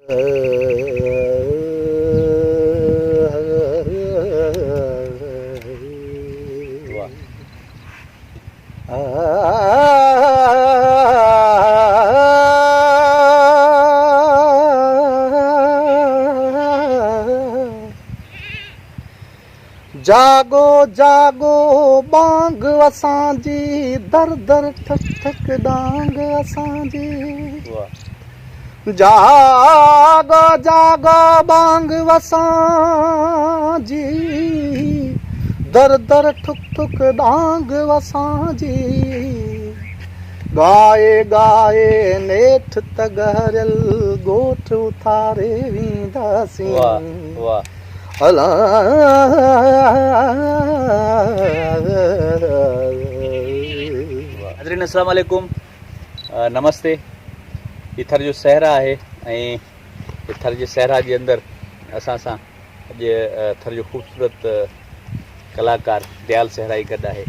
جاڳو جاڳو ٻانگ اسان جي در در ٺڪ ٺڪ ڏانگ اسان جي جاڳو جاڳو ٻانگ اسان جي در در ٺڪ ٺڪ ڏانگ اسان جي ڳائي ڳائي نيٺ ته گهريل ڳوٺ اٿاري وينداسين. حاضرين السلام عليڪم نمستي هي ٿر جو صحرا آهي ۽ هي ٿر جي صحرا جي اندر اسان سان اڄ ٿر جو خوبصورت ڪلاڪار ديال صحرائي گڏ آهي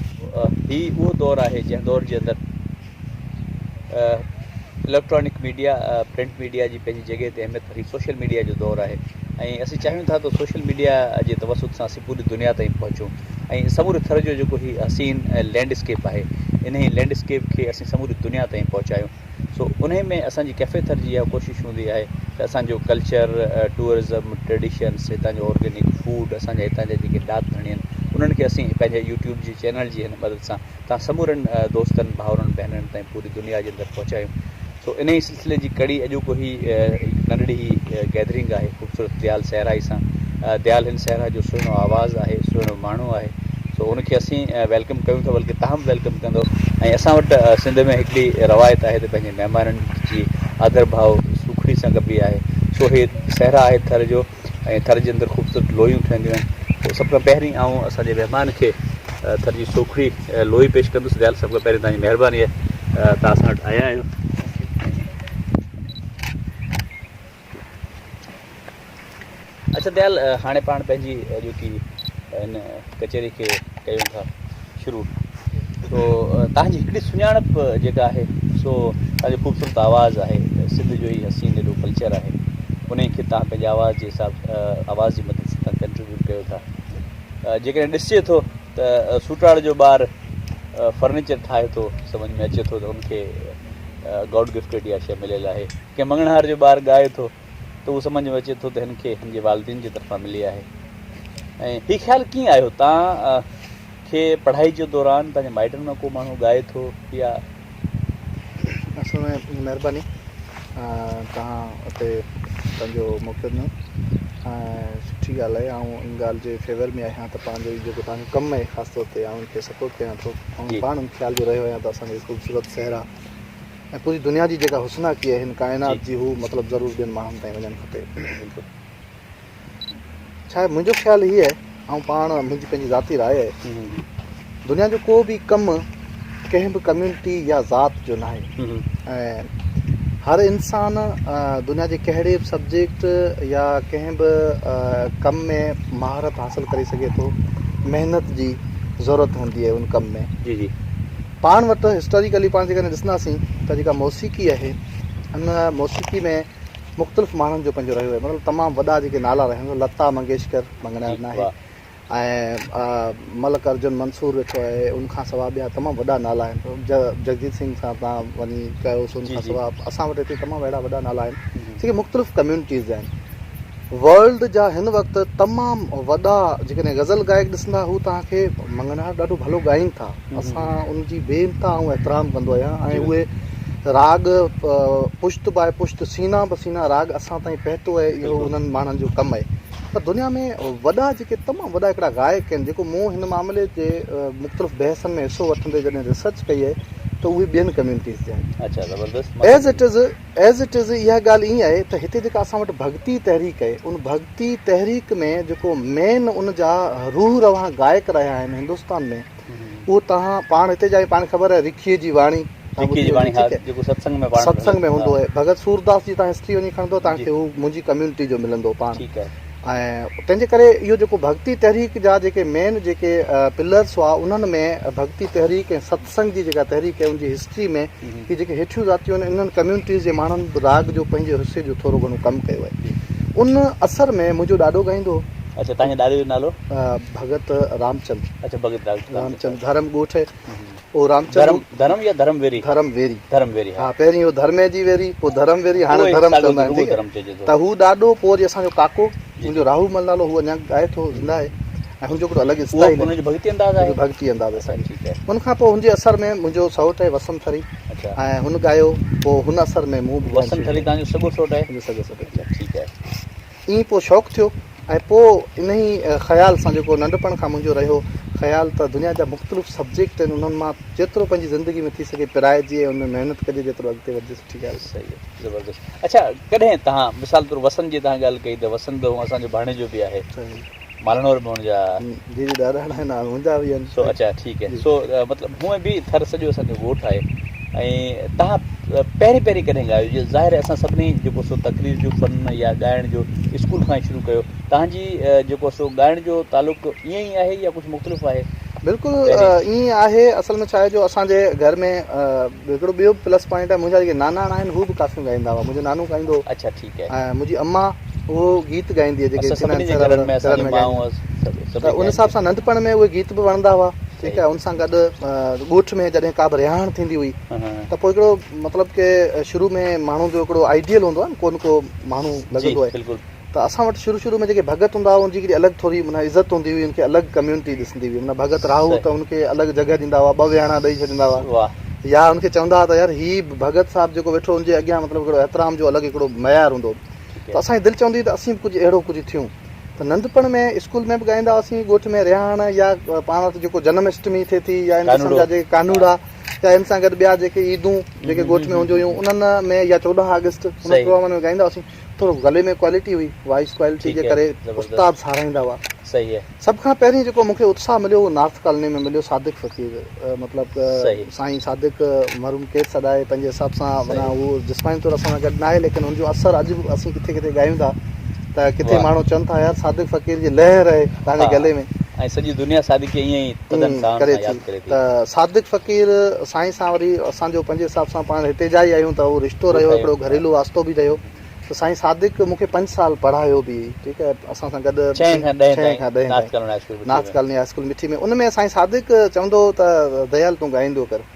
هي اهو دور آهي جنهن دور جي اندر اليڪٽرانڪ ميڊيا پرنٽ ميڊيا جي پنهنجي جڳهه تي اهميت رکي سوشل ميڊيا جو دور آهي ۽ اسين چاهيون ٿا ته سوشل ميڊيا جي توسط سان اسين پوري دنيا تائين پهچون ۽ سموري ٿر جو جيڪو هي حسين لينڊ اسڪيپ آهي انهي لينڊ اسڪيپ کي اسين سموري دنيا تائين پهچايون سو انهي ۾ اسان جي ڪيفي ٿر جي اها ڪوشش هوندي آهي ته اسان جو ڪلچر ٽوئرزم ٽريڊيشنس هتان جو آرگينڪ فوڊ اسان جا هتان جا جيڪي ڏات ڌڻي آهن انهن کي اسين پنهنجي يوٽيوب جي چينل جي هن مدد سان تان سمورن دوستن، ڀائرن، ڀينرن تائين پوري دنيا جي اندر پهچايون. سو انهيء سلسلي جي ڪڙي اڄوڪو هي هڪ ننڍڙي هي گيدرنگ آهي خوبصورت ديال صحرائي سان. ديال هن صحرا جو سهڻو آواز آهي، سهڻو ماڻهو آهي. سو ان کي اسين welcome ڪيون ٿا بلڪه تهان به welcome ڪندو ۽ اسان وٽ سنڌ ۾ هڪڙي روايت آهي ته پنهنجي مهمانن جي آڌر ڀاء سوکڙي سان ڪبي آهي. سو هي صحرا آهي ٿر جو. ۽ ٿر جي اندر خوبصورت لويون ٺهنديون آهن پوء سڀ کان پهرين آئون اسان جي مهمان کي ٿر جي سوکڙي لوئي پيش ڪندس ديال سڀ کان پهرين توهان جي مهرباني آهي توهان اسان وٽ آيا آهيو اچھا ديال هاڻي پاڻ پنهنجي اڄوڪي هن ڪچهري کي ڪيون ٿا شروع تو تهان جي هڪڙي سڃاڻپ جيڪا آهي سو تهان جو خوبصورت آواز آهي سنڌ جو هي حسين ايڏو ڪلچر آهي انهي کي تهان پنهنجي آواز جي حساب آواز جي مدد سان تهان ڪنٽريبيوٽ ڪيو ٿا جيڪڏهن ڏسجي ٿو ته سوٽاڙ جو ٻار فرنيچر ٺاهي ٿو سمجھ ۾ اچي ٿو ته ان کي گاڊ گفٽيڊ اها شيء مليل آهي ڪنهن مڱڻهار جو ٻار ڳائي ٿو ته اهو سمجھ ۾ اچي ٿو ته هن کي هن جي والدين جي طرفان ملي آهي ۽ هي خيال ڪيئن آيو تان کي پڙهائي جي دوران تان جي مائٽن مان ڪو ماڻهو ڳائي ٿو يا اصل ۾ مهرباني توهان اتي پنهنجو موقعو ڏنو ۽ سٺي ڳالهه آهي آئون ان ڳالهه جي فيور ۾ آهيان ته پنهنجو هي جيڪو توهان جو ڪم آهي خاص طور تي آئون ان کي سپورٽ ڪيان ٿو آئون پاڻ ان خيال جو رهيو آهيان ته اسان جو خوبصورت صحرا ۽ پوري دنيا جي جيڪا حسناڪي آهي هن ڪائنات جي هو مطلب ضرور ٻين ماڻهن تائين وڃڻ کپي. ڇا آهي منهنجو خيال هي آهي آئون پاڻ منهنجي پنهنجي ذاتي راء آهي دنيا جو ڪو به ڪم ڪنهن به ڪميونٽي يا ذات جو ناهي ۽ هر انسان دنيا جي ڪهڙي به سبجيڪٽ يا ڪنهن به ڪم ۾ مهارت حاصل ڪري سگهي ٿو محنت جي ضرورت هوندي آهي ان ڪم ۾ جي جي پاڻ وٽ هسٽاريڪلي پاڻ جيڪڏهن ڏسنداسين ته جيڪا موسيقي آهي ان موسيقي ۾ مختلف ماڻهن جو پنهنجو رهيو آهي مطلب تمام وڏا جيڪي نالا رهيا آهن لتا منگيشڪر مڱڻهار ناهي ۽ ملڪ ارجن منصور ويٺو آهي ان کان سوا ٻيا تمام وڏا نالا آهن جگجيت سنگهه سان تان وڃي ڪيوس ان کان سوا اسان وٽ هتي تمام اهڙا وڏا نالا آهن جيڪي مختلف ڪميونٽيز جا آهن ورلڊ جا هن وقت تمام وڏا جيڪڏهن غزل گائڪ ڏسندا هو توهان کي مڱڻهار ڏاڍو ڀلو ڳائين ٿا اسان ان جي بي انتها آئون احترام ڪندو آهيان ۽ اهي راڳ پشت باء پشت سينا به سينا راڳ اسان تائين پهتو آهي اهو انهن ماڻهن جو ڪم آهي پر دنيا ۾ وڏا جيڪي تمام وڏا هڪڙا گائڪ آهن جيڪو مون هن معاملي تي مختلف بحثن ۾ حصو وٺندي جڏهن ريسرچ ڪئي آهي ته اهي ٻين ڪميونٽيز جا آهن اچھا زبردست as it is as it از اها ڳالهه ائين آهي ته هتي جيڪا اسان وٽ ڀڳتي تحريڪ آهي ان ڀڳتي تحريڪ ۾ جيڪو مين ان جا روح روان گائڪ رهيا آهن هندستان ۾ اهو توهان پاڻ هتي جا پاڻ خبر آهي رکيء جي واڻي رکيء جي واڻي ها جيڪو ستسنگ ۾ پاڻ ستسنگ ۾ هوندو آهي ڀڳت سورداس جي توهان هسٽري وڃي کڻندو توهان کي هو منهنجي ڪميونٽي جو ملندو پاڻ ٺيڪ آهي. ۽ تنهن جي ڪري اهو جيڪو ڀڳتي تحريڪ جا جيڪي مين جيڪي پلرس هئا انهن ۾ ڀڳتي تحريڪ ۽ ستسنگ جي جيڪا تحريڪ آهي ان جي هسٽري ۾ هي جيڪي هيٺيون ذاتيون آهن انهن ڪميونٽيز جي ماڻهن به راڳ جو پنهنجي حصي جو ٿورو گهڻو ڪم ڪيو آهي ان اثر ۾ منهنجو ڏاڏو ڳائيندو هو. اڇا تنهنجي ڏاڏي جو نالو؟ ڀڳت رامچند. اڇا ڀڳت رامچند ڌرم ڳوٺ اهو رامچند ڌرم ڌرم يا ڌرم ويري؟ ڌرم ويري. ڌرم ويري ها. ها پهرين اهو ڌرمي جي ويري پوء ڌرم ويري هاڻي ڌرم چوندا آهن ٺيڪ آهي ته هو ڏاڏو پوء وري اسان جو ڪاڪو هن جو راهو مل نالو هو اڃا ڳائي ٿو زنده آهي ۽ هن جو هڪڙو الڳ اسٽائل آهي. هن جو ڀڳتي انداز آهي. ڀڳتي انداز آهي ٺيڪ آهي. ان کان پوء هن جي اثر ۾ منهنجو سئوٽ آهي وسند ٿري ۽ هن ڳايو پوء هن اثر ۾ مون به وسند ٿري توهان جو سڳو سئوٽ آهي؟ منهنجو سڳو سئوٽ آهي. ٺيڪ آهي. ائين پوء شوق ٿيو ۽ پوء انهي خيال سان جيڪو ننڍپڻ کان منهنجو رهيو خيال ته دنيا جا مختلف سبجيڪٽ آهن انهن مان جيترو پنهنجي زندگي ۾ ٿي سگهي پرائجي ۽ ان ۾ محنت ڪجي جيترو اڳتي وڌجي سٺي ڳالهه. صحيح آهي زبردست اڇا ڪڏهن توهان مثال طور وسند جي توهان ڳالهه ڪئي ته وسند هونء اسان جو ڀاڻيجو به آهي مالهڻور به هن جا جي جي ڏاڏا آهن منهنجا به آهن سو اڇا ٺيڪ آهي سو مطلب هونء به ٿر سڄو اسان جو ڳوٺ آهي ۽ توهان پهرين پهرين ڪڏهن ڳايو جيئن ظاهر آهي اسان سڀني جيڪو سو تقرير جو فن يا ڳائڻ جو اسڪول کان ئي شروع ڪيو توهان جي جيڪو سو ڳائڻ جو تعلق ائين ئي آهي يا ڪجهه مختلف آهي؟ بلڪل ائين ئي آهي اصل ۾ ڇا آهي جو اسان جي گهر ۾ هڪڙو ٻيو به پلس پوائنٽ آهي منهنجا جيڪي ناناڻا آهن هو به ڪافيون ڳائيندا هئا منهنجو نانو ڳائيندو هو اڇا ٺيڪ آهي ۽ منهنجي اما اهو گيت ڳائيندي آهي جيڪي اسان سڀني جي گهرن ۾ اسان جي مائون ته ان حساب سان ننڍپڻ ۾ اهي گيت به وڻندا هئا ٺيڪ آهي ان سان گڏ ڳوٺ ۾ جڏهن ڪا به رهاڻ ٿيندي هئي ته پوء هڪڙو مطلب ڪي شروع ۾ ماڻهو جو هڪڙو آئيڊيل هوندو آهي نه ڪو نه ڪو ماڻهو لڳندو آهي ته اسان وٽ شروع شروع ۾ جيڪي ڀڳت هوندا هئا ان جي هڪڙي الڳ ٿوري معنيٰ عزت هوندي هئي ان کي الڳ ڪميونٽي ڏسندي هئي معنيٰ ڀڳت راهو ته ان کي الڳ جڳهه ڏيندا هئا ٻه ويهاڻا ڏئي ڇڏيندا هئا يا ان کي چوندا هئا ته يار هي ڀڳت صاحب جيڪو ويٺو ان جي اڳيان مطلب هڪڙو احترام جو الڳ هڪڙو معيار هوندو هو ته اسان جي دل چوندي هئي ته اسين به ڪجهه اهڙو ڪجهه ٿيون ته ننڍپڻ ۾ اسڪول ۾ به ڳائيندا هئاسين ڳوٺ ۾ رهاڻ يا پاڻ وٽ جيڪو جنم اشٽمي ٿئي ٿي يا ان قسم جا جيڪي ڪانوڙا يا ان سان گڏ ٻيا جيڪي عيدون جيڪي ڳوٺ ۾ هونديون هيون انهن ۾ يا 14 آگسٽ انهن پروگرامن ۾ ڳائيندا هئاسين ٿورو گلي ۾ ڪوالٽي هئي وائس ڪوالٽي جي ڪري استاد ساراهيندا هئا سڀ کان پهرين جيڪو مون کي اتساهه مليو اهو نارٿ ڪالوني ۾ مليو صادق فقير مطلب سائين صادق مرحوم ڪير سڏائي پنهنجي حساب سان معنيٰ هو جسماني طور اسان سان گڏ ناهي ليڪن هن جو اثر اڄ به اسين ڪٿي ڪٿي ڳايون ٿا ته ڪٿي ماڻهو چون ٿا يار صادق فقير جي لهر آهي توهان جي گلي ۾. ۽ سڄي دنيا صادق کي ائين ئي ٿڌن ساهن سان ياد ڪري ٿي. ته صادق فقير سائين سان وري اسان جو پنهنجي حساب سان پاڻ هتي جا ئي آهيون ته اهو رشتو رهيو هڪڙو گهريلو واسطو به رهيو ته سائين صادق مون کي پنج سال پڙهايو به ٺيڪ آهي اسان سان گڏ ڇهين کان ڏهين تائين north colony high school north colony high school Mithi ۾ ان ۾ سائين صادق چوندو هو ته ديال تون ڳائيندو ڪر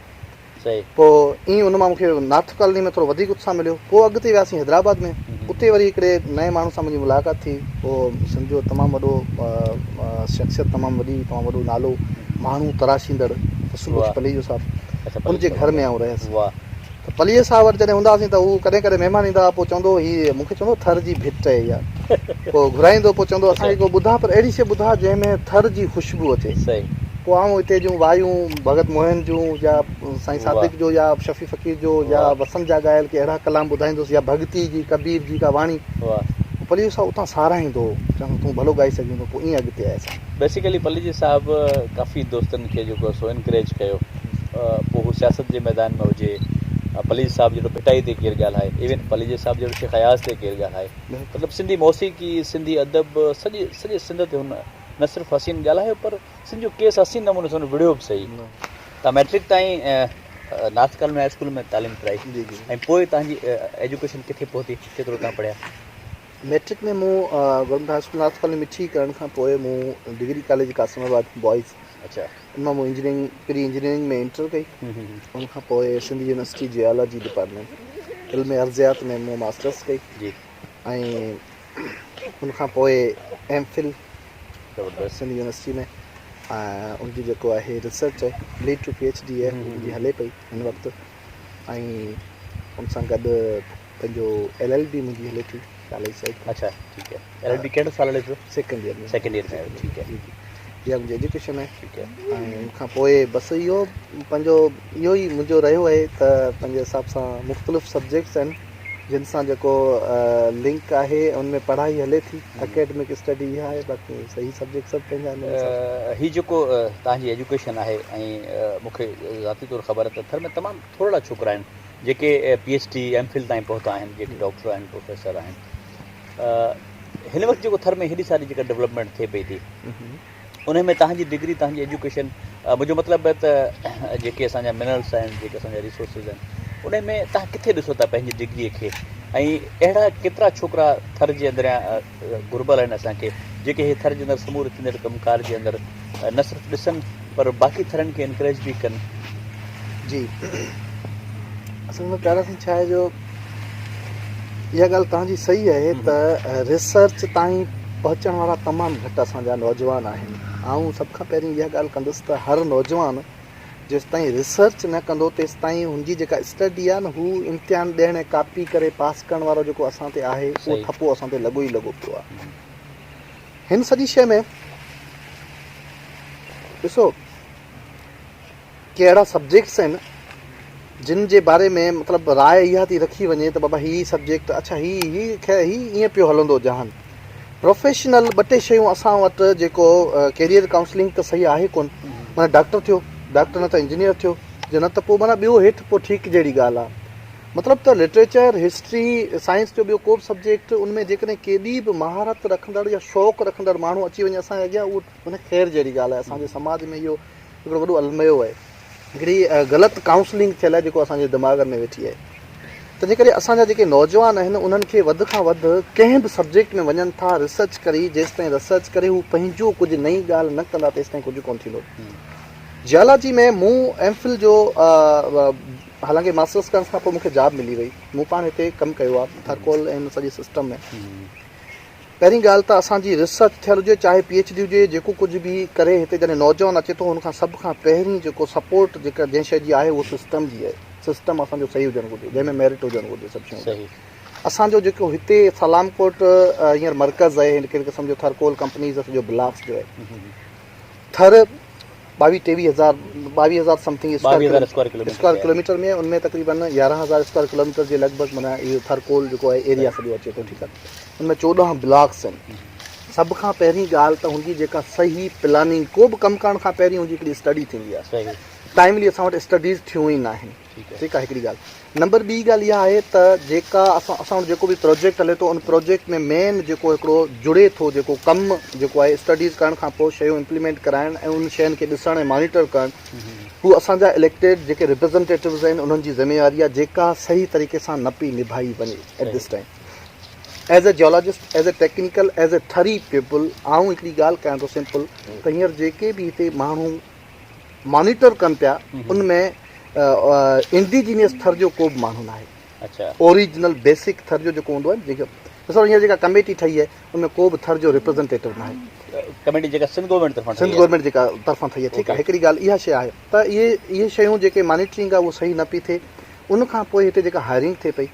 پوء ائين ان مان مون کي نارٿ ڪالوني ۾ ٿورو وڌيڪ اتساهه مليو پوء اڳتي وياسين حيدرآباد ۾ اتي وري هڪڙي نئين ماڻهو سان منهنجي ملاقات ٿي اهو سنڌ جو تمام وڏو شخصيت تمام وڏي تمام وڏو نالو ماڻهو تراشيندڙ رسول بخش پليجو صاحب ان جي گهر ۾ آئون رهيس ته پليجي صاحب وٽ جڏهن هوندا هئاسين ته هو ڪڏهن ڪڏهن مهمان ايندا هئا پوء چوندو هو هي مون کي چوندو هو ٿر جي ڀٽ آهي اها پوء گهرائيندو پوء چوندو هو اسان کي ڪو ٻڌاء پر اهڙي شيء ٻڌاء جنهن ۾ ٿر جي خوشبو اچي پوء آئون هتي جون وايون ڀڳت موهن جون يا سائين صادق جو يا شفيع فقير جو يا وسند جا ڳايل ڪي اهڙا ڪلام ٻڌائيندو هوس يا ڀڳتي جي ڪبير جي ڪا واڻي پوء پليجو صاحب اتان ساراهيندو هو چوندو هو تون ڀلو ڳائي سگهين ٿو پوء ائين اڳتي آيس. بيسيڪلي پليجي صاحب ڪافي دوستن کي جيڪو سو انڪريج ڪيو پوء هو سياست جي ميدان ۾ هجي پليجي صاحب جهڙو ڀٽائي تي ڪير ڳالهائي ايون پليجي صاحب جهڙو شيخ اياز تي ڪير ڳالهائي مطلب سنڌي موسيقي سنڌي ادب سڄي سڄي سنڌ تي هن نه صرف حسين ڳالهايو پر سنڌ جو ڪيس حسين نموني سان وڙهيو به سهي تان مئٽرڪ تائين نارٿ ڪالوني هاء اسڪول ۾ تعليم پرائي ۽ پوء تان جي ايجوڪيشن ڪٿي پهتي ڪيترو تان پڙهيا؟ مئٽرڪ ۾ مون government high school north colony Mithi ڪرڻ کان پوء مون ڊگري ڪاليج قاسم آباد بوائز اچھا ان مان مون انجنيئرنگ پري انجنيئرنگ ۾ انٽر ڪئي ان کان پوء سنڌ يونيورسٽي جيالاجي ڊپارٽمينٽ علم ارضيات ۾ مون ماسٽرس ڪئي جي ۽ ان کان پوء ايم فل سنڌ يونيورسٽي ۾ ۽ ان جي جيڪو آهي ريسرچ آهي lead to P H D آهي ان جي هلي پئي هن وقت ۽ ان سان گڏ پنهنجو ايل ايل بي منهنجي هلي ٿي ڪاليج سائيڊ کان. اڇا ٺيڪ آهي ايل ايل بي ڪهڙو سال هلي پيو؟ سيڪنڊ ايئر ۾ سيڪنڊ ايئر ۾ آهيو ٺيڪ آهي. جي جي اها منهنجي ايجوڪيشن آهي. ٺيڪ آهي. ۽ ان کان پوء بس اهو پنهنجو اهو ئي منهنجو رهيو آهي ته پنهنجي حساب سان مختلف سبجيڪٽس آهن جن سان جيڪو لنڪ آهي ان ۾ پڙهائي هلي ٿي اڪيڊمڪ اسٽڊي اها آهي باقي صحيح سبجيڪٽ سڀ پنهنجا آهن ان حساب سان. هي جيڪو توهان جي ايجوڪيشن آهي ۽ مون کي ذاتي طور خبر آهي ته ٿر ۾ تمام ٿورڙا ڇوڪرا آهن جيڪي P H D M Phil تائين پهتا آهن جيڪي ڊاڪٽر آهن پروفيسر آهن هن وقت جيڪو ٿر ۾ هيڏي ساري جيڪا ڊولپمينٽ ٿئي پئي ٿي انهي ۾ تهان جي ڊگري تهان جي ايجوڪيشن منهنجو مطلب ته جيڪي اسان جا منرلس آهن جيڪي اسان جا ريسورسز آهن انهي ۾ تهان ڪٿي ڏسو ٿا پنهنجي ڊگري کي ۽ اهڙا ڪيترا ڇوڪرا ٿر جي اندريان گهربل آهن اسان کي جيڪي هي ٿر جي اندر سموري ٿيندڙ ڪم ڪار جي اندر نه صرف ڏسن پر باقي ٿرن کي انڪريج به ڪن. جي اصل ۾ پيارا سائين ڇا آهي جو اها ڳالهه توهان جي صحيح آهي ته ريسرچ تائين پهچڻ وارا تمام گهٽ اسان جا نوجوان آهن. آئون سڀ کان پهرين اها ڳالهه ڪندس ته هر نوجوان جيستائين ريسرچ نه ڪندو تيستائين هن جي جيڪا اسٽڊي آهي نه هو امتحان ڏيڻ ۽ ڪاپي ڪري پاس ڪرڻ وارو جيڪو اسان تي آهي اهو ٺپو اسان تي لڳو ئي لڳو پيو آهي. هن سڄي شيء ۾ ڏسو ڪي اهڙا سبجيڪٽس آهن جن جي باري ۾ مطلب راء اها ٿي رکي وڃي ته بابا هي سبجيڪٽ اڇا هي هي خير هي ائين پيو هلندو جهان پروفيشنل ٻه ٽي شيون اسان وٽ جيڪو ڪيريئر ڪائونسلنگ ته صحيح آهي ڪون معنيٰ ڊاڪٽر ٿيو ڊاڪٽر نه ته انجنيئر ٿيو جي نه ته پوء معنيٰ ٻيو هيٺ پوء ٺيڪ جهڙي ڳالهه آهي مطلب ته لٽريچر هسٽري سائنس جو ٻيو ڪو به سبجيڪٽ ان ۾ جيڪڏهن ڪيڏي به مهارت رکندڙ يا شوق رکندڙ ماڻهو اچي وڃي اسان جي اڳيان اهو معنيٰ خير جهڙي ڳالهه آهي اسان جي سماج ۾ اهو هڪڙو وڏو الميو آهي هڪڙي غلط ڪائونسلنگ ٿيل آهي جيڪو اسان جي دماغن ۾ ويٺي آهي تنهنجي ڪري اسان جا جيڪي نوجوان آهن انهن کي وڌ کان وڌ ڪنهن به سبجيڪٽ ۾ وڃن ٿا ريسرچ ڪري جيستائين ريسرچ ڪري هو پنهنجو ڪجهه نئين ڳالهه نه ڪندا تيستائين ڪجهه ڪونه ٿيندو جيالاجي ۾ مون ايم فل جو حالانڪه ماسٽرس ڪرڻ کان پوء مون کي جاب ملي وئي مون پاڻ هتي ڪم ڪيو آهي ٿرڪول ۽ سڄي سسٽم ۾ پهرين ڳالهه ته اسان جي ريسرچ ٿيل هجي چاهي پي ايڇ ڊي هجي جيڪو ڪجهه به ڪري هتي جڏهن نوجوان اچي ٿو ان کان سڀ کان پهرين جيڪو سپورٽ جيڪا جنهن شيء جي آهي اهو سسٽم جي آهي سسٽم اسان جو صحيح هجڻ گهرجي جنهن ۾ ميرٽ هجڻ گهرجي سڀ شيون هجن اسان جو جيڪو هتي سلام ڪوٽ هينئر مرڪز آهي هڪ قسم جو ٿرڪول ڪمپنيز جو بلاڪس جو آهي ٿر ٻاويهه ٽيويهه هزار ٻاويهه هزار سمٿنگ اسڪوائر ڪلوميٽر ۾ ان ۾ تقريبن يارهن هزار اسڪوائر ڪلوميٽر جي لڳ ڀڳ معنيٰ اهو ٿر ڪول جيڪو آهي ايريا سڄو اچي ٿو ٺيڪ آهي ان ۾ 14 بلاڪس آهن سڀ کان پهرين ڳالهه ته هن جي جيڪا صحيح پلاننگ ڪو به ڪم ڪرڻ کان پهرين هن جي هڪڙي اسٽڊي ٿيندي آهي ٽائملي اسان وٽ اسٽڊيز ٿيون ئي ناهن ٺيڪ آهي هڪڙي ڳالهه نمبر ٻي ڳالهه اها آهي ته جيڪا اسان اسان وٽ جيڪو به پروجيڪٽ هلي ٿو ان پروجيڪٽ ۾ مين جيڪو هڪڙو جڙي ٿو جيڪو ڪم جيڪو آهي اسٽڊيز ڪرڻ کان پوء شيون امپليمينٽ ڪرائڻ ۽ ان شين کي ڏسڻ ۽ مانيٽر ڪرڻ هو اسان جا اليڪٽيڊ جيڪي ريپريزنٽيٽوز آهن انهن جي ذميواري آهي جيڪا صحيح طريقي سان نه پئي نڀائي وڃي at this time as a geologist as a technical as a Thari people آئون هڪڙي ڳالهه ڪيان ٿو سمپل ته هينئر جيڪي به هتي ماڻهو مانيٽر ڪن پيا ان ۾ انڊيجينيس ٿر جو ڪو به ماڻهو ناهي اوريجنل بيسڪ ٿر جو جيڪو هوندو آهي جيڪو ڏسو هينئر جيڪا ڪميٽي ٺهي آهي ان ۾ ڪو به ٿر جو ريپريزنٽيٽو ناهي ڪميٽي جيڪا سنڌ گورنمينٽ طرفان سنڌ گورنمينٽ جيڪا طرفان ٺهي آهي ٺيڪ آهي هڪڙي ڳالهه اها شيء آهي ته اهي اهي شيون جيڪي مانيٽرنگ آهي اهو صحيح نه پئي ٿئي ان کان پوء هتي جيڪا هائرنگ ٿئي پئي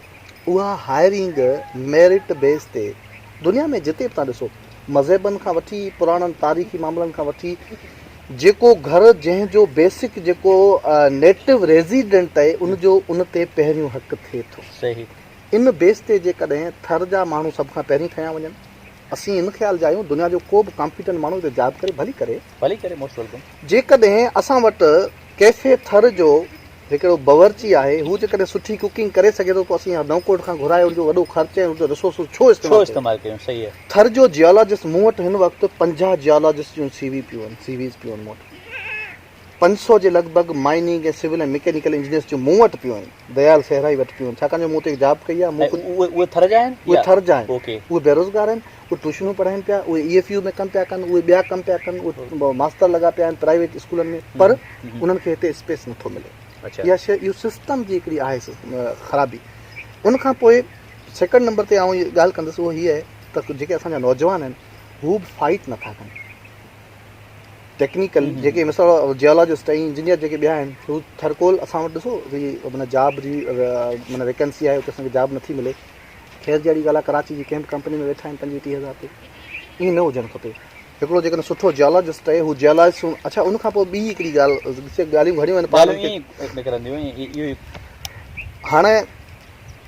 اها هائرنگ ميرٽ بيس تي دنيا ۾ جتي به تان ڏسو مذهبن کان وٺي پراڻن تاريخي معاملن کان وٺي جيڪو گهر جنهن جو بيسڪ جيڪو نيٽو ريزيڊنٽ آهي ان جو ان تي پهريون حق ٿئي ٿو. صحيح. ان بيس تي جيڪڏهن ٿر جا ماڻهو سڀ کان پهرين کنيا وڃن. اسين ان خيال جا آهيون دنيا جو ڪو به ڪامپيٽنٽ ماڻهو هتي جاب ڪري ڀلي ڪري. ڀلي ڪري موسٽ welcome. جيڪڏهن اسان وٽ ڪيفي ٿر جو هڪڙو باورچي آهي هو جيڪڏهن سٺي ڪوڪنگ ڪري سگهي ٿو پوء اسين نئون ڪوٽ کان گهرائي ان جو وڏو خرچ ۽ ان جو ريسورسز ڇو ڇو استعمال ڪيون صحيح آهي. ٿر جو جيالاجسٽ مون وٽ هن وقت 50 جيالاجسٽ جون سي وي پيون آهن سي ويز پيون آهن مون وٽ 500 جي لڳ ڀڳ مائننگ ۽ سول ۽ مڪينيڪل انجنيئرس جون مون وٽ پيون آهن ديال صحرائي وٽ پيون آهن ڇاڪاڻ جو مون اتي جاب ڪئي آهي مون ڪجهه اهي ٿر جا آهن اهي ٿر جا آهن اهي بيروزگار آهن اهي ٽيوشنون پڙهائين پيا اهي اي ايف يو ۾ ڪم پيا ڪن اهي ٻيا ڪم پيا ڪن اهي ماستر لڳا پيا آهن پرائيويٽ اسڪولن ۾ پر انهن کي هتي اسپيس نٿو ملي اها شيء اهو سسٽم جي هڪڙي آهي خرابي ان کان پوء سيڪنڊ نمبر تي آئون ڳالهه ڪندس اهو هي آهي ته جيڪي اسان جا نوجوان آهن هو به فائيٽ نٿا ڪن ٽيڪنيڪل جيڪي مثال جيالاجسٽ ۽ انجنيئر جيڪي ٻيا آهن هو ٿرڪول اسان وٽ ڏسو معنيٰ جاب جي معنيٰ ويڪنسي آهي اتي اسان کي جاب نٿي ملي خير جهڙي ڳالهه آهي ڪراچي جي ڪنهن به ڪمپني ۾ ويٺا آهن پنجويهه ٽيهه هزار تي ائين نه هجڻ کپي هڪڙو جيڪڏهن سٺو جيالاجسٽ آهي هو جيالاجسٽ اڇا ان کان پوء ٻي هڪڙي ڳالهه ڳالهيون گهڻيون آهن پاڻ هاڻي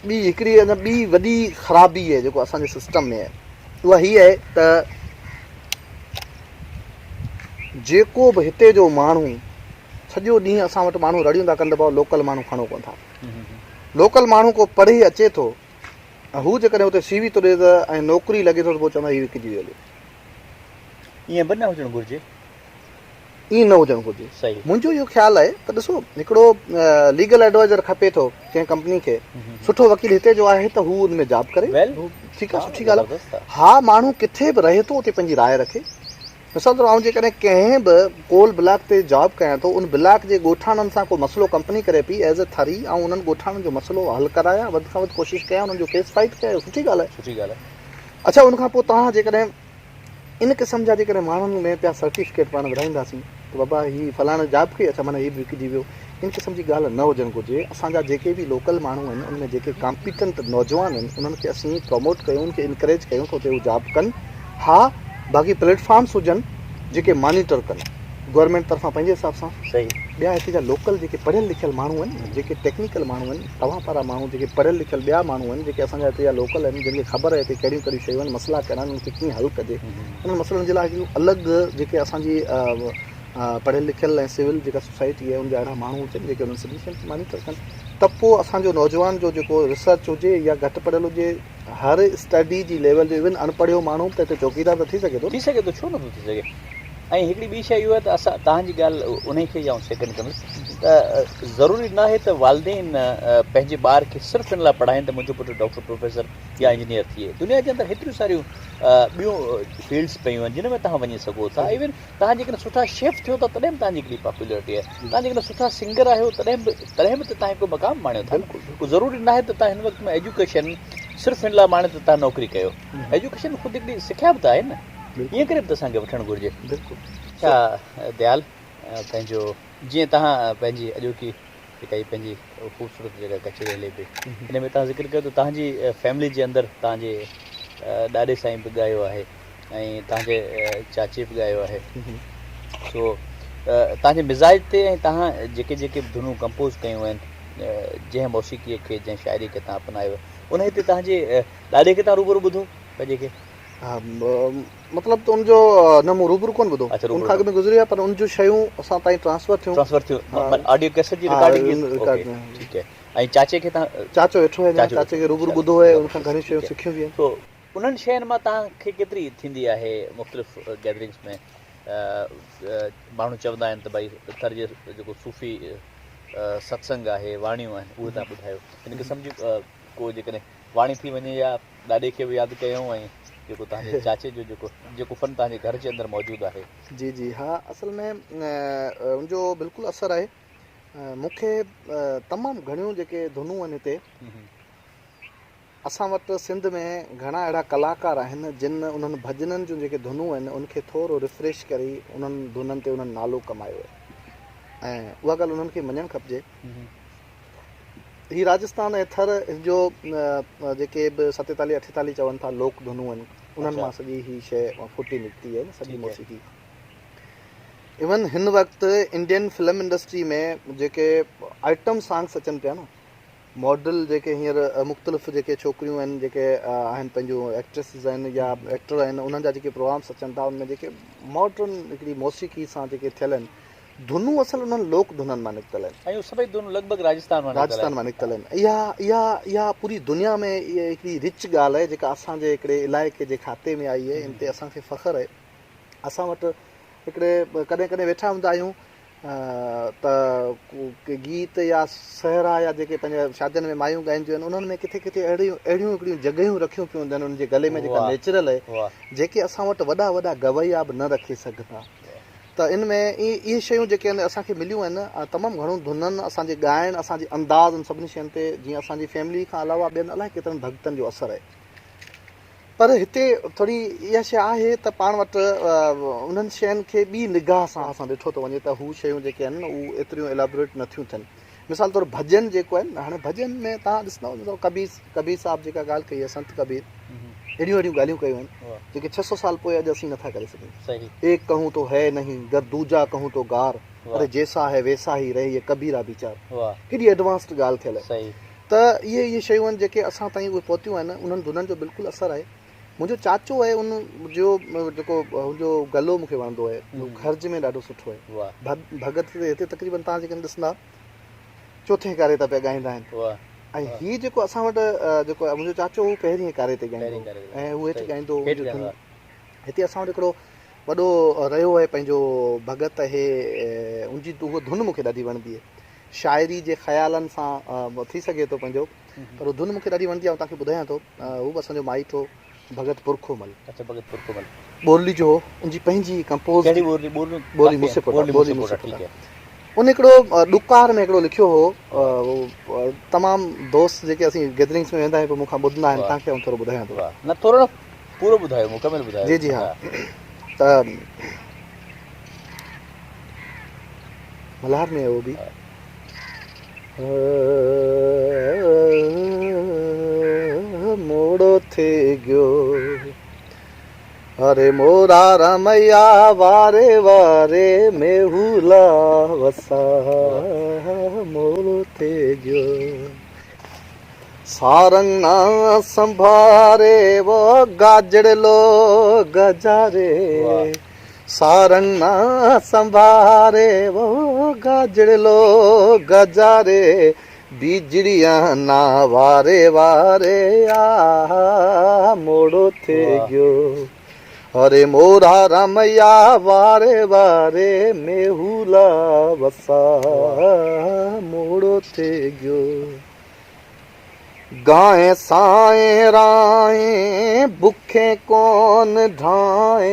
ٻي هڪڙي اڃا ٻي وڏي خرابي آهي جيڪو اسان جي سسٽم ۾ آهي اها هي آهي ته جيڪو به هتي جو ماڻهو سڄو ڏينهن اسان وٽ ماڻهو رڙيون ٿا ڪن ته بابا لوڪل ماڻهو کڻو ڪونه ٿا لوڪل ماڻهو ڪو پڙهي اچي ٿو ۽ هو جيڪڏهن اتي سي وي ٿو ڏئي ته ۽ نوڪري لڳي ٿو ته پوء چوندا هي وڪجي ويو هليو. ائين به نه هجڻ گهرجي. ائين نه هجڻ گهرجي. صحيح. منهنجو اهو خيال آهي ته ڏسو هڪڙو ليگل ايڊوائزر کپي ٿو ڪنهن ڪمپني کي سٺو وڪيل هتي جو آهي ته هو ان ۾ جاب ڪري ٺيڪ آهي سٺي ڳالهه آهي ها ماڻهو ڪٿي به رهي ٿو اتي پنهنجي راء رکي مثال طور آئون جيڪڏهن ڪنهن به ڪول بلاڪ تي جاب ڪيان ٿو ان بلاڪ جي ڳوٺاڻن سان ڪو مسئلو ڪمپني ڪري پئي ايز اي ٿري آئون انهن ڳوٺاڻن جو مسئلو حل ڪرايان وڌ کان وڌ ڪوشش ڪيان انهن جو ڪيس فائٽ ڪيان اهو سٺي ڳالهه آهي سٺي ڳالهه آهي. اڇا ان کان پوء توهان جيڪڏهن ان قسم جا جيڪڏهن ماڻهن ۾ پيا سرٽيفڪيٽ پاڻ ورهائينداسين ته بابا هي فلاڻي جاب ڪئي اڇا معنيٰ هي به وڪجي ويو ان قسم جي ڳالهه نه هجڻ گهرجي اسان جا جيڪي به لوڪل ماڻهو آهن ان ۾ جيڪي ڪامپيٽنٽ نوجوان آهن انهن کي اسين پروموٽ ڪيون ان کي انڪريج ڪيون ته اتي هو جاب ڪن ها باقي پليٽ فارمس هجن جيڪي مانيٽر ڪن گورنمينٽ طرفان پنهنجي حساب سان صحيح ٻيا هتي جا لوڪل جيڪي پڙهيل لکيل ماڻهو آهن جيڪي ٽيڪنيڪل ماڻهو آهن توهان پارا ماڻهو جيڪي پڙهيل لکيل ٻيا ماڻهو آهن جيڪي اسان جا هتي جا لوڪل آهن جن کي خبر آهي هتي ڪهڙيون ڪهڙيون شيون آهن مسئلا ڪهڙا آهن انهن کي ڪيئن حل ڪجي انهن مسئلن جي لاء هڪڙيون الڳ جيڪي اسان جي پڙهيل لکيل ۽ سول جيڪا سوسائٽي آهي ان جا اهڙا ماڻهو هجن جيڪي انهن سڀني شين کي مانيٽر ڪن ته پوء اسان جو نوجوان جو جيڪو ريسرچ هجي يا گهٽ پڙهيل هجي هر اسٽڊي جي ليول جو ايون اڻ پڙهيو ماڻهو به ته هتي چوڪيدار ته ٿي سگهي ٿو نه. ٿي سگهي ٿو ڇو نٿو ٿي سگهي ۽ هڪڙي ٻي شيء اهو آهي ته اسان توهان جي ڳالهه انهي کي ئي آئون سيڪنڊ ڪندس ته ضروري ناهي ته والدين پنهنجي ٻار کي صرف ان لاء پڙهائين ته منهنجو پٽ ڊاڪٽر پروفيسر يا انجنيئر ٿئي دنيا جي اندر هيتريون ساريون ٻيون فيلڊس پيون آهن جن ۾ توهان وڃي سگهو ٿا ايون توهان جيڪڏهن سٺا شيف ٿيو ٿا تڏهن به توهان جي هڪڙي پاپولرٽي آهي توهان جيڪڏهن سٺا سنگر آهيو تڏهن به تڏهن به ته توهان هڪڙو مقام ماڻيو ٿا نه ڪو ضروري ناهي ته توهان هن وقت ۾ ايجوڪيشن صرف هن لاء ماڻيو ته توهان نوڪري ڪيو ايجوڪيشن خود هڪڙي سکيا به ته آهي نه ائين ڪري به ته اسان کي وٺڻ گهرجي بلڪل اڇا ديال پنهنجو جيئن توهان پنهنجي اڄوڪي جيڪا هي پنهنجي خوبصورت جيڪا ڪچهري هلي پئي ان ۾ توهان ذڪر ڪيو ته توهان جي فيملي جي اندر توهان جي ڏاڏي سائين به ڳايو آهي ۽ توهان جي چاچي به ڳايو آهي سو توهان جي مزاج تي ۽ توهان جيڪي جيڪي به ڌنون ڪمپوز ڪيون آهن جنهن موسيقي کي جنهن شاعري کي توهان اپنايو انهي تي توهان جي ڏاڏي کي توهان روبرو ٻڌو پنهنجي کي ها مطلب ته ان جو نه مون روبرو ڪونه ٻڌو ان کان اڳ ۾ گذري ويا پر ان جون شيون اسان تائين ٽرانسفر ٿيون ٽرانسفر ٿيون آڊيو ڪيسٽ جي رڪارڊنگ ٺيڪ آهي ۽ چاچي کي توهان چاچو ويٺو آهي چاچي کي روبرو ٻڌو آهي ان کان گهڻيون شيون سکيون به آهن سو انهن شين مان توهان کي ڪيتري ٿيندي آهي مختلف گيدرنگس ۾ ماڻهو چوندا آهن ته ڀائي ٿر جي جيڪو صوفي ستسنگ آهي واڻيون آهن اهي توهان ٻڌايو ان قسم جي ڪو جيڪڏهن واڻي ٿي وڃي يا ڏاڏي کي به ياد ڪيون ۽ جيڪو توهان جي چاچي جو جيڪو جيڪو فن توهان جي گهر جي اندر موجود آهي. جي جي ها اصل ۾ ان جو بلڪل اثر آهي مون کي تمام گهڻيون جيڪي ڌنون آهن هتي اسان وٽ سنڌ ۾ گهڻا اهڙا ڪلاڪار آهن جن انهن ڀڄنن جون جيڪي ڌنون آهن ان کي ٿورو ريفريش ڪري انهن ڌنن تي انهن نالو ڪمايو آهي ۽ اها ڳالهه انهن کي مڃڻ کپجي هي راجستان ۽ ٿر جو جيڪي به 47 48 چون ٿا لوڪ ڌنون آهن انهن مان سڄي هي شيء ڦٽي نڪتي آهي نه سڄي موسيقي ايون هن وقت انڊين فلم انڊسٽري ۾ جيڪي آئٽم سانگس اچن پيا نه ماڊل جيڪي هينئر مختلف جيڪي ڇوڪريون آهن جيڪي آهن پنهنجون ايڪٽريسز آهن يا ايڪٽر آهن انهن جا جيڪي پروگرامس اچن ٿا ان ۾ جيڪي ماڊرن هڪڙي موسيقي سان جيڪي ٿيل آهن ڌنون اصل انهن لوڪ ڌنن مان نڪتل آهن. ۽ اهي سڀئي ڌنون لڳ ڀڳ راجستان مان نڪتل آهن. راجستان مان نڪتل آهن. اها اها اها پوري دنيا ۾ اها هڪڙي رچ ڳالهه آهي جيڪا اسان جي هڪڙي علائقي جي کاتي ۾ آئي آهي ان تي اسان کي فخر آهي. اسان وٽ هڪڙي ڪڏهن ڪڏهن ويٺا هوندا آهيون ته ڪي گيت يا سهرا يا جيڪي پنهنجي شادين ۾ مايون ڳائينديون آهن انهن ۾ ڪٿي ڪٿي اهڙيون اهڙيون هڪڙيون جڳهيون رکيون پيون هونديون آهن انهن جي گلي ۾ جيڪا نيچرل آهي جيڪي اسان وٽ وڏا وڏا گويا به نه رکي سگهندا ته ان ۾ اهي شيون جيڪي آهن اسان کي مليون آهن تمام گهڻو ڌنن اسان جي ڳائڻ اسان جي انداز ان سڀني شين تي جيئن اسان جي فيملي کان علاوه ٻين الائي ڪيترن ڀڳتن جو اثر آهي پر هتي ٿوري اها شيء آهي ته پاڻ وٽ انهن شين کي ٻي نگاهه سان اسان ڏٺو ٿو وڃي ته هو شيون جيڪي آهن هو ايتريون ايلابوريٽ نٿيون ٿين مثال طور ڀڄن جيڪو آهي نه هاڻي ڀڄن ۾ توهان ڏسندؤ مثال ڪبير ڪبير صاحب جيڪا ڳالهه ڪئي آهي سنت ڪبير اهڙيون اهڙيون ڳالهيون ڪيون آهن جيڪي 600 سال پوء اڄ اسين نٿا ڪري سگهون ايڪ ڪهون تو هي نهين گر دوجا ڪهون تو گار اري جيسا هي ويسا هي رهي يي ڪبيرا ويچار ڪيڏي ايڊوانسڊ ڳالهه ٿيل آهي ته اهي اهي شيون آهن جيڪي اسان تائين اهي پهتيون آهن انهن ڌنن جو بلڪل اثر آهي منهنجو چاچو آهي ان جو جيڪو هن جو گلو مون کي وڻندو آهي هو خرج ۾ ڏاڍو سٺو آهي ڀڳت تي هتي تقريبن توهان جيڪڏهن ڏسندا چوٿين ڪاري تان پيا ڳائيندا آهن ۽ هي جيڪو اسان وٽ جيڪو منهنجو چاچو هو پهرين ڪاري تي ڳائيندو هو ۽ هو هيٺ ڳائيندو هو. هتي اسان وٽ هڪڙو وڏو رهيو آهي پنهنجو ڀڳت اهي ان جي اها ڌن مون کي ڏاڍي وڻندي آهي. شاعري جي خيالن سان ٿي سگهي ٿو پنهنجو پر ڌن مون کي ڏاڍي وڻندي آهي آئون توهان کي ٻڌايان ٿو هو به اسان جو مائٽ هو ڀڳت پرکومل. اچا ڀڳت پرکومل. ٻورلي جو هو ان جي پنهنجي ڪمپوز ڪهڙي ٻورلي ٻورليون ٻورلي موسي پوٽا ٻورلي موسي پوٽا ان هڪڙو ڏڪار ۾ هڪڙو لکيو هو تمام دوست جيڪي اسين گيدرنگس ۾ ويندا آهيون پوء مون کان ٻڌندا آهن تان کي آئون ٿورو ٻڌايان ٿو. نه ٿورو نه پورو ٻڌايو مڪمل ٻڌايو. جي جي ها ته ملهار ۾ اهو به موڙو ٿي گيو اري مورا رميا واري واري ميهولا وسا موڙو ٿي گيو سارنگ نا سنڀاري وہ گاجڙلو گجاري سارنگ نا سنڀاري وہ گاجڙلو گجاري بيجڙيان نا واري واري آ موڙو ٿي گيو اري مورا رميا واري واري ميهولا وسا موڙو ٿي گيو. گانء سانء رانء بکين ڪون ڍانء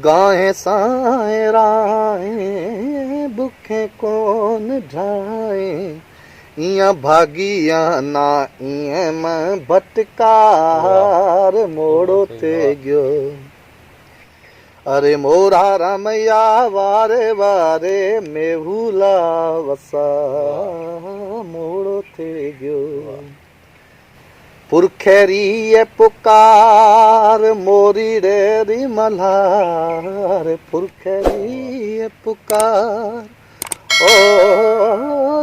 گانء سانء رانء بکين ڪون ڍانء ايئن ڀاڳيان نا ايئن م ڀٽڪار موڙو ٿي گيو. اري مورا رميا واري واري ميهولا وسا موڙو ٿي گيو. پرکيريء پڪار موريڙي ري ملهار پرکيريء پڪار او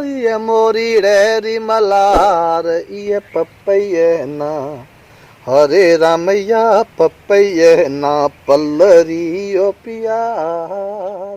ايء موريڙي ري ملهار ايء پپيء نا هري راميا پپيء نا پلريو پيار.